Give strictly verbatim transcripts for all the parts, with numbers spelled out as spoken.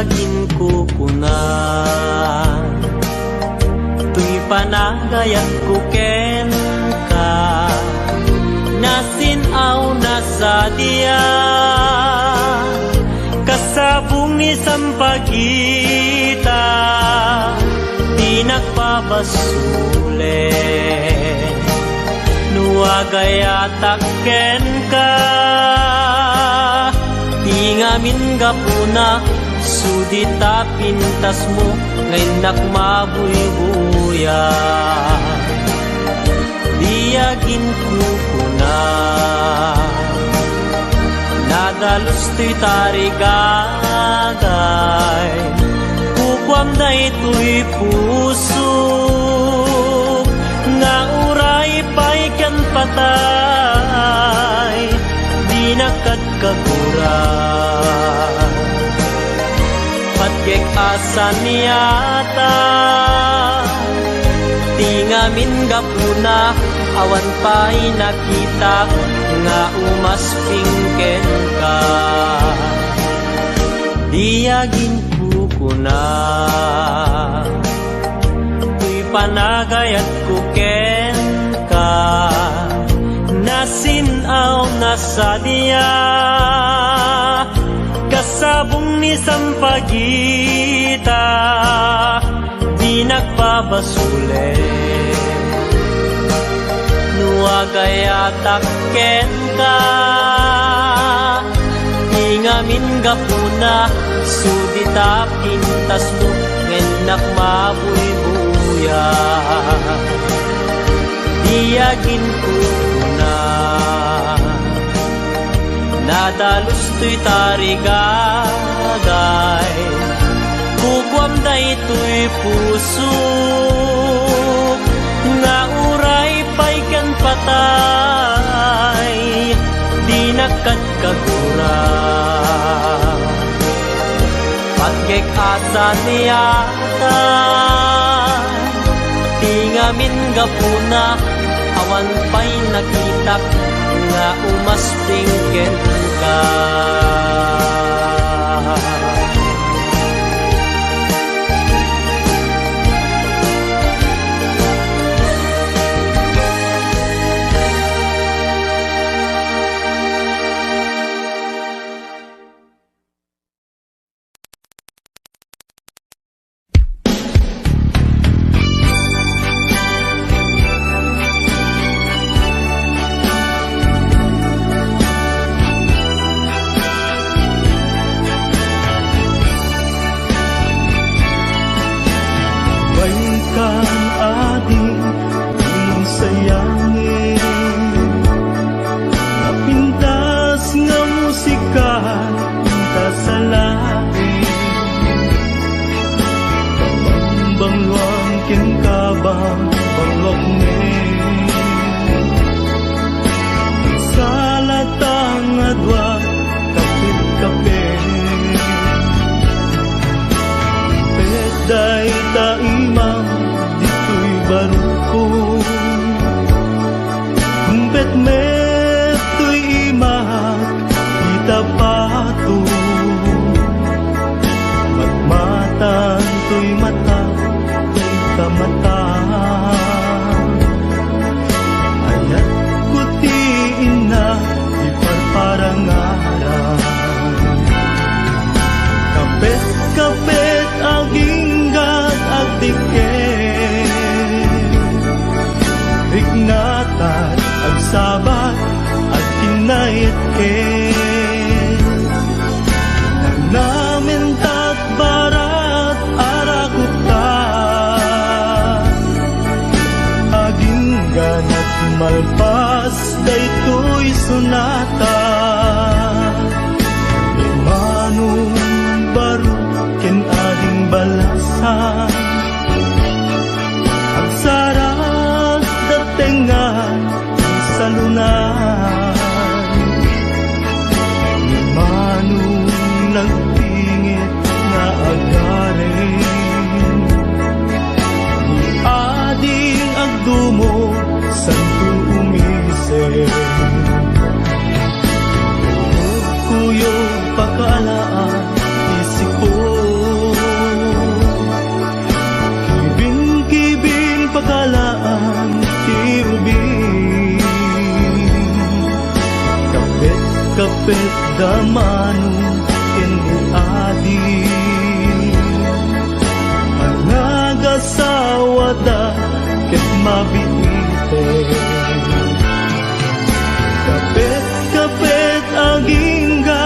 Inkukuna, toy panagayatko kenka, nasin-awna sadiak, kasabong ni sampagita, dinak pabasulen. No agayatak kenka, ti ngamin gapuna, sudita pintasmo, nga innak mabuybuya. Diak inkukuna, nadalus toy tarigagay, kukuam daytoy pusok, nga uray pay ken patay, dinak ket kagura. Patgek a saniata, ti ngamin gapuna, awan pay nakitak nga umasping kenka. Diak inkukuna, toy panagayatko kenka, nasin-awna sadiak, kasabong ni sampagita, dinak pabasulen. No agayatak kenka, ti ngamin gapuna, sudita pintasmo, nga innak mabuybuya. Diak inkukuna, nadalus toy tarigagay, kukuam daytoy pusok, nga uray pay ken patay, dinak ket kagura. Patgek a saniata, ti ngamin gapuna, awan pay nakitak nga umasping kenka. Baikan adi, imong sayangin, napintas nga musika, inta sa langit. Bangbangluan kenka, bangbangluak met. Salata nga dua, kapit-kapit. Pet dayta imam ditoy barukon. Kumpet met toy imak ita pato. Matmatan toy mata, ita mata. Ayatko ti inna, ti parparangaran. Kapet-kapet, aginggat, agdikket. Riknatan, agsabat, agkinnayetket. Nagnamintak barat, arakupta. Agingganak malpas daytoy sonata. Imano baro ken ading balasan, agsarag da tengnga ti salunan. Kappet da mano ken ni Adi, a nagasawada ket mabiiten. Kappet, kappet, agingga,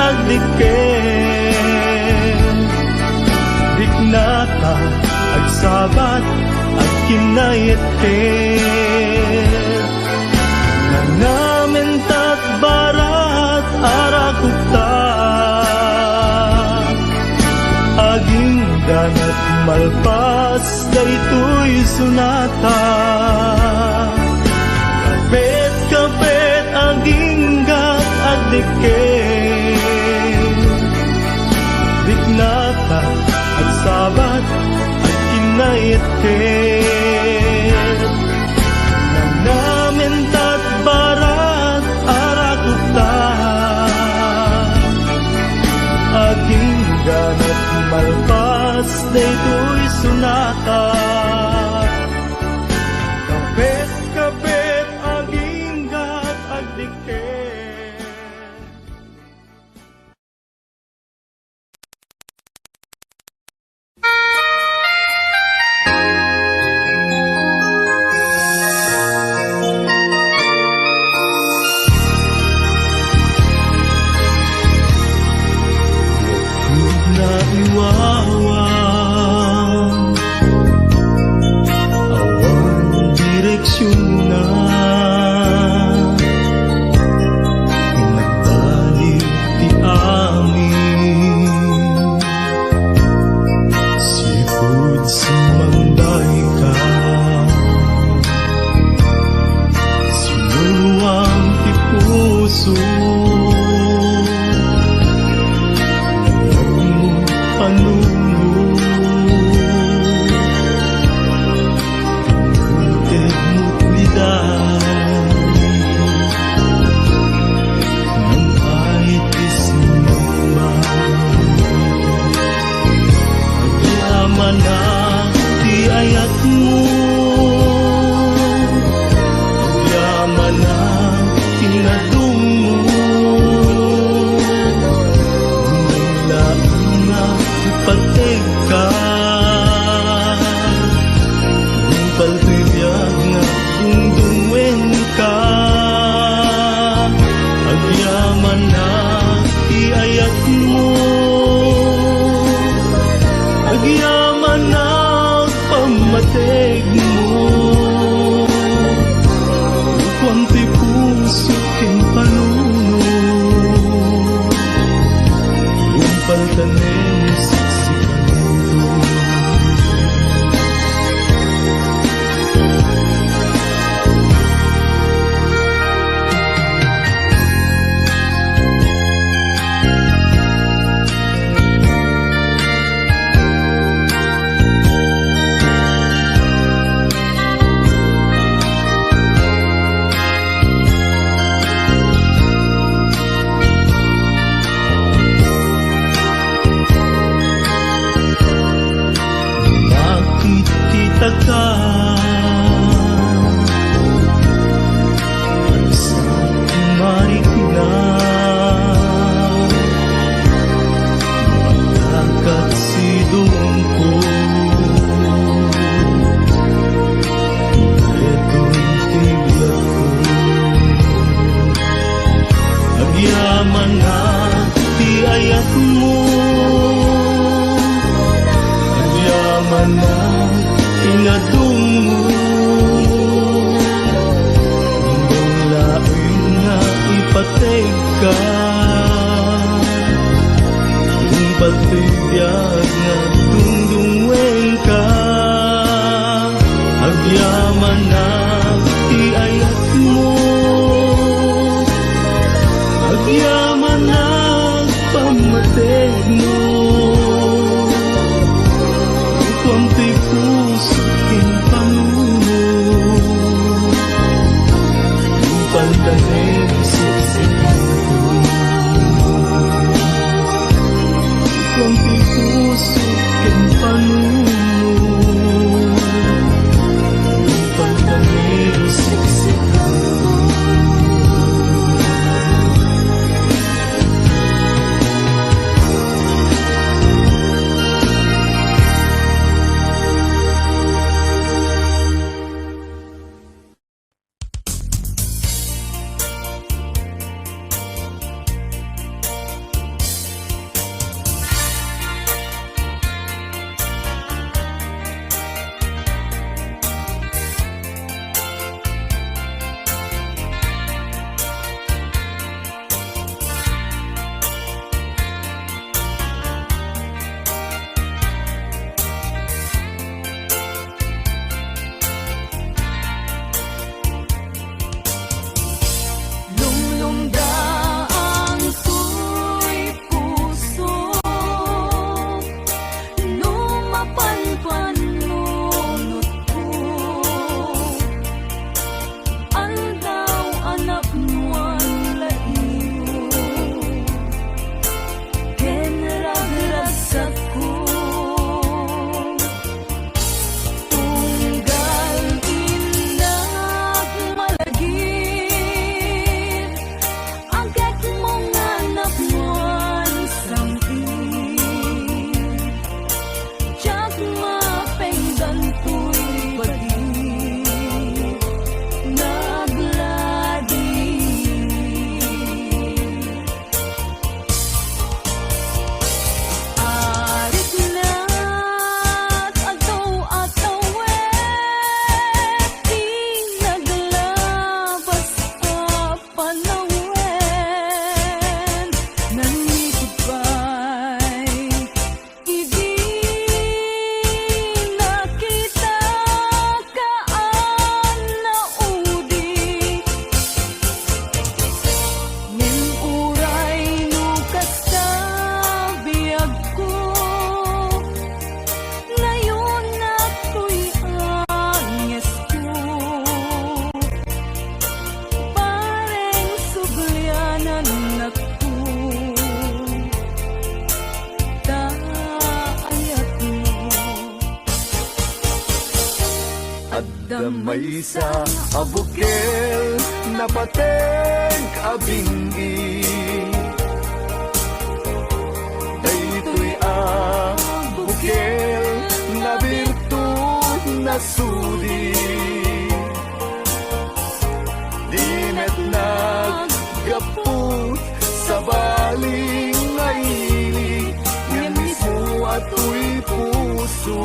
agdikkel. Riknata, agsabat, agkinnaetket. Nanamenta, agbarat, arakupta. Agingga, agmalpas daytoy sonata. Kappet, kappet, agingga, agdikkel. Riknata, agsabat, agkinnaetket. Nanamenta, agbarat, arakupta. Agingga, agmalpas daytoy sonata. Kappet, kappet, agingga, agdikkel. Naiwawa, awan direksionna, nagbalik ti amin. Sipud sumangbayka, sinuluam ti puso. Panunot. Nagtedmo ti dalan, nang ay ti sinumba. Agyamanak ti ayatmo, agyamanak ti nadungmo. Naglaeng nga ipategka, nupal toy biag nga agdungdungngoenka. Agyamanak ti ayatmo, agyamanak pammategmo. Kuam ti puso ken panunot. Umpal tanem siksikaen. Nakititaka, agsamarikna, matakat sidongko. Daytoy ti biagko. Agyamanak ti ayatmo, agyamanak ti nadungmo. Imbag laeng nga ipategka, imbag ti biag nga agdungdungngoenka. Agyamanak ti ayatmo, agyamanak pammategmo. Kuam ti puso ken panunot, nupal tanem siksikaen. Kuam ti puso ken panunot, nupal tanem siksikaen. Adda maysa a bukel, napateg a bing-i. Daytoy a bukel, nabirtud, nasudi. Di met naggapu, sabali nga ili, ngem mismo a toy puso.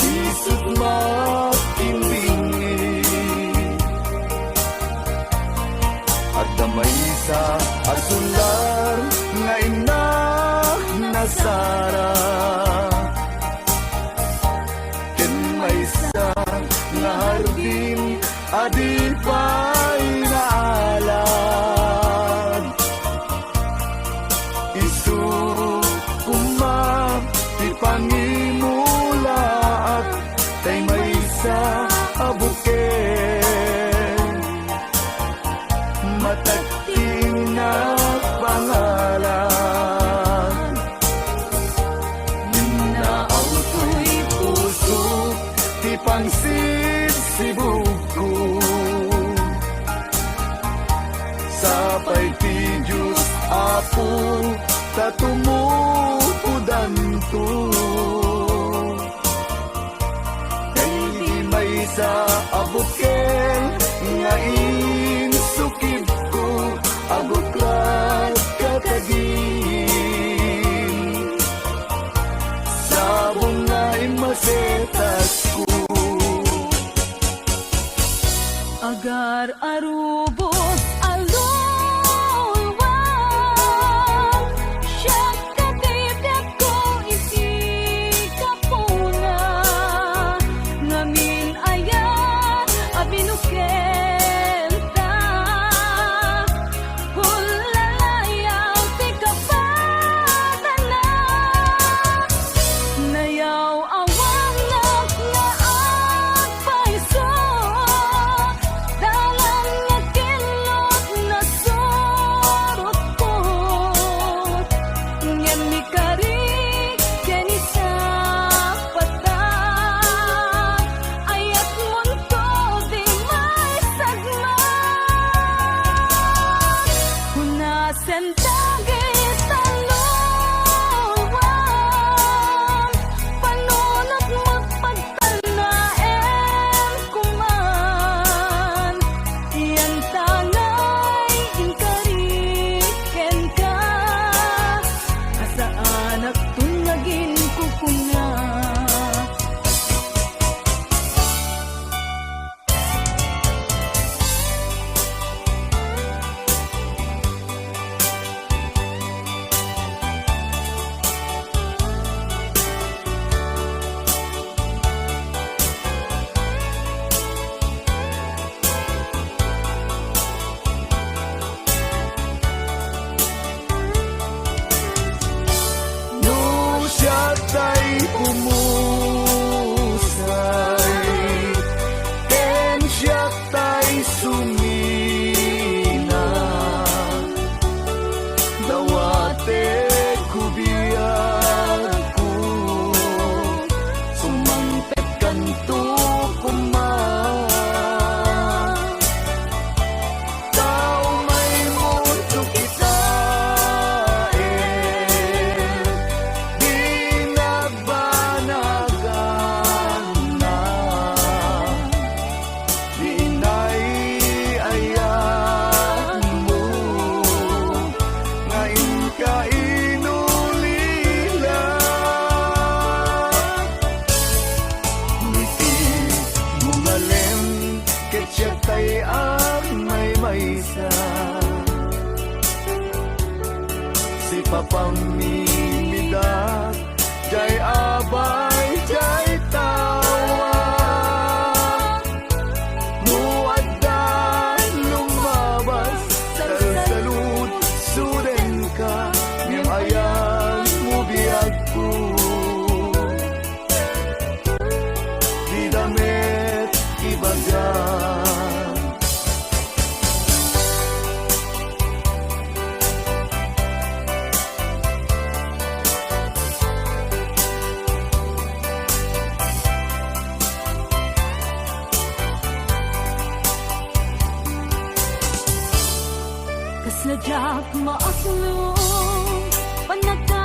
Isut' makimbing-i. Adda maysa a sular nga inna na Sara, ken maysa nga hardin a di pay naalad. Isu koma ti pangimulaat, tay maysa a bukel, matag ti inna pangalan. Inna, aw toy pusok ti pangsibsibugko. Sapay ti Dios, Apo, ta tumupodanto. Daydi maysa a bukel nga insukibko, aguklad kadagiti sabong nga immasetasko. Agar-arubos a luluan, siak ti biagko iti gapuna, ngamin aya a binukelta. Hulalayaw ti kapadana. Nayaw-awanak nga agpayso. Dalan nga kinlot nasurotko. Ngem mikarik ken isapata. Ayatmonto di maisagmay. Hunasen dagita luluan, panunot met pagtanaem koman. Yantangay inkari kenka, a saanakton nga aginkukuna. No siak tay pumusay, ken siak tay sumina, dawatek ko biagko, sumangpet kanto koma. Tao, maymunto kitaen, di nagbanagan na. Di inay-ayatmo nga inka inulila. Iti bumalem ket siak tay agmaymaysa. Sipapamimidak, jay abay, jay tawa. No adda lumabas, salsalud, sudenka, ngem ayanmo biagko. Dida met ibaga. Kasla diak maaklong, panagta